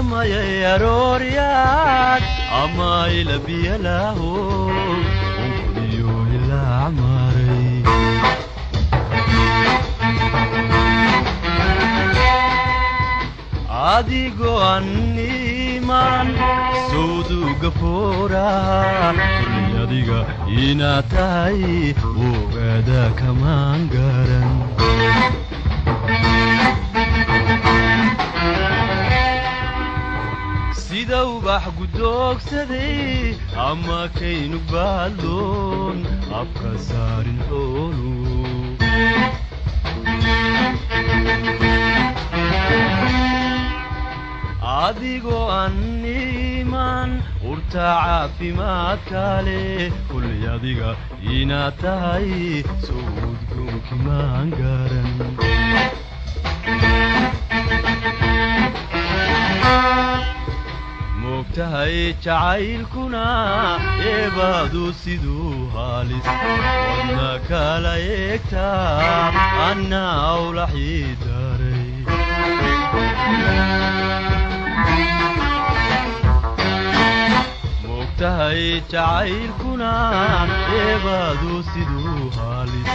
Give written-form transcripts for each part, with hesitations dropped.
Ilamayay arooryaad ama ilabiyalaaho onkodiyo ilaa maray. Adigoo aan iimaan sawduga fooraha kulli adiga inaad tahay ogaada kamaan garan. Sida ubax gudoogsaday ama kaynu baadloon afka saarin xoolu. Adigoo aan iimaan urta caafimaadka leh kulli adiga inaad tahay sowdgoonki maan garan. Moogtahay jacaylkuna eebaadu siduu halis wadna kala eegtaa anna awlaxii daray. Moogtahay jacaylkuna eebaadu siduu halis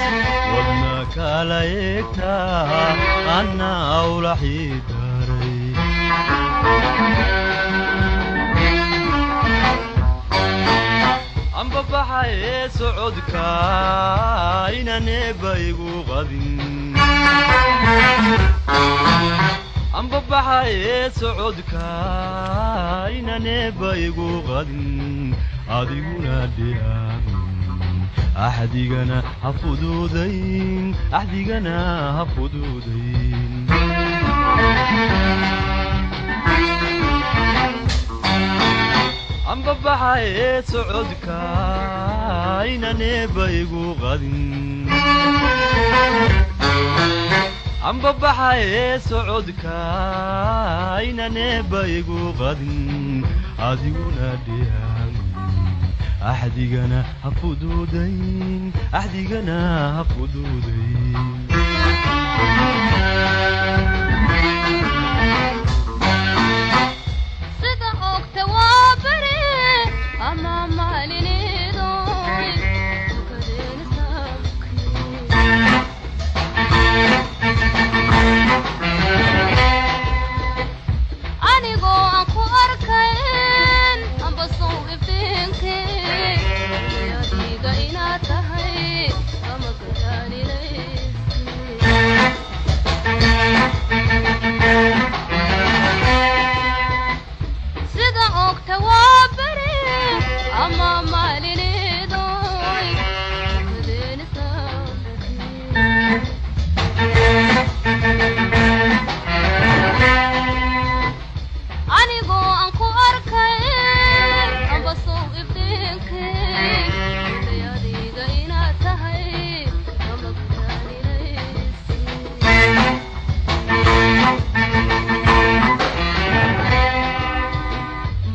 wadna kala eegtaa anna awlaxii daray. Ambabaxaye socodka inaan eebba igu qadin. Ambabaxaye socodka inaan eebba igu qadin adiguna dhiyaamin axdigana ha fuduudayn axdigana ha fuduudayn. Ambabaxaye socodka inaan eebba igu qadin. Ambabaxaye socodka inaan eebba igu qadin adiguna dhiyaamin axdigana ha fuduudayn axdigana ha fuduudayn. Sida ogta waa beri ama maalinidoy tukadeen saamkii. Anigoo aan ku arkayn amba sow iftiinkii adiga inaad tahay ama gadaaninayskii. Sida ogta waa beri ama maalinidoy tukadeen saamkii. Anigoo aan ku arkayn amba sow iftiinkii kulli adiga inaad tahay ama gadaaninayskii.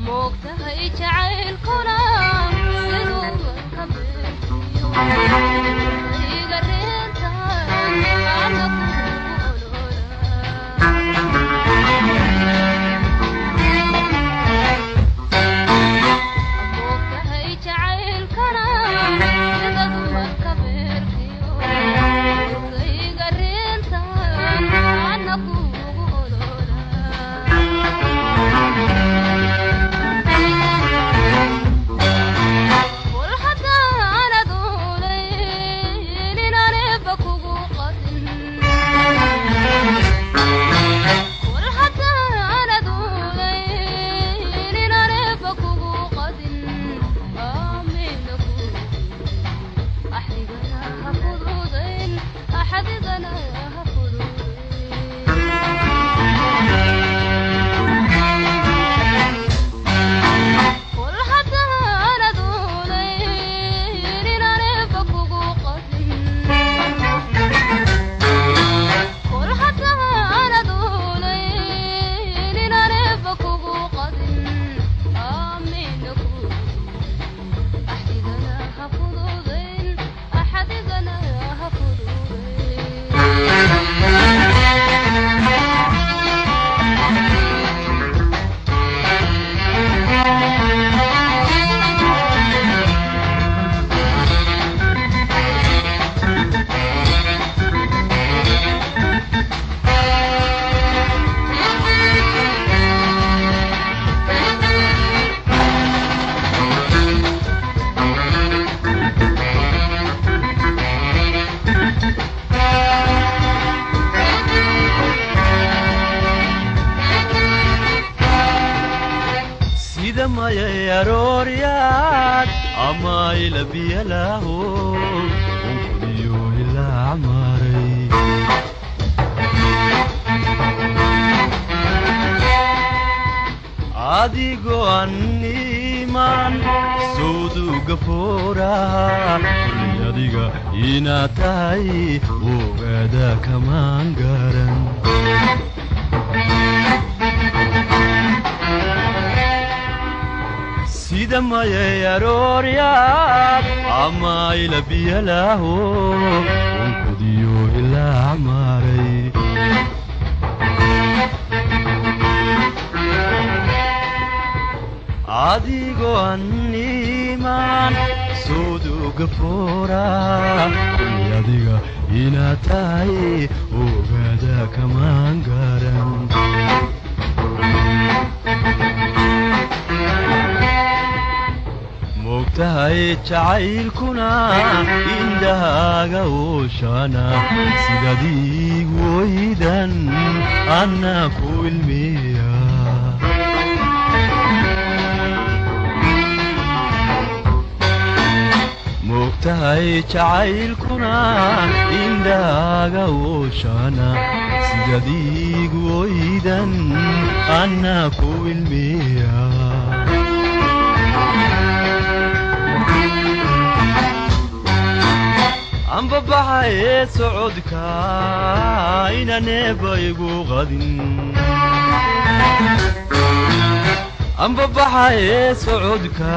Moogtahay jacaylkuna siduu marka beertiyo iga reentan ana kugu olola. Moogtahay jacaylkana sida dumarka beerkiyo iga reentan ana kugu olola. Kol haddaanad oolayn inaan eebba kugu qadin. Kol haddaanad oolayn inaan eebba kugu qadin aamina ku axdigana ha fududayn axdigana ha fududayn. Kol haddaanad oolayn inaan eebba kugu qadin. Kol haddaanad oolayn inaan eebba kugu qadin aamina ku axdigana ha fududayn axdigana ha fududayn. Sida mayay arooryaad ama ilabiyalaaho unkodiyo ilaa maray. Adigoo aan iimaan sawduga fooraha kulli adiga inaad tahay ogaada kamaan garan. Sida mayay arooryaad ama ilabiyalaaho unkodiyo ilaa maray. Adigoo aan iimaan sawduga fooraha kulli adiga inaad tahay ogaada kamaan garan. Moogtahay jacaylkuna indhahaaga ooshana sidaad iigu oydan anna ku ilmiya. Moogtahay jacaylkuna indhahaaga ooshana sidaad iigu oydan anna ku ilmiya. Ambabaxaye socodka inaneeba igu qadin. Ambabaxaye socodka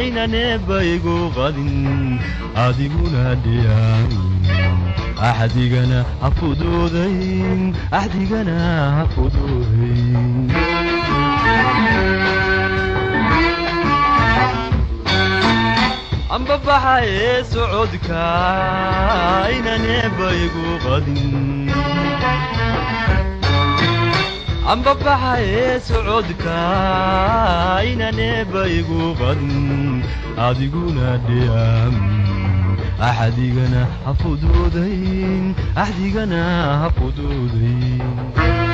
inaneeba igu qadin. Adiguna dhiyaamin axdigana ha fuduudayn, axdigana ha fuduudayn. Ambabaxaye socodka inaneeba igu qadin. Ambabaxaye socodka inaneeba igu qadin. Adiguna dhiyaamin axdigana ha fuduudayn, axdigana ha fuduudayn.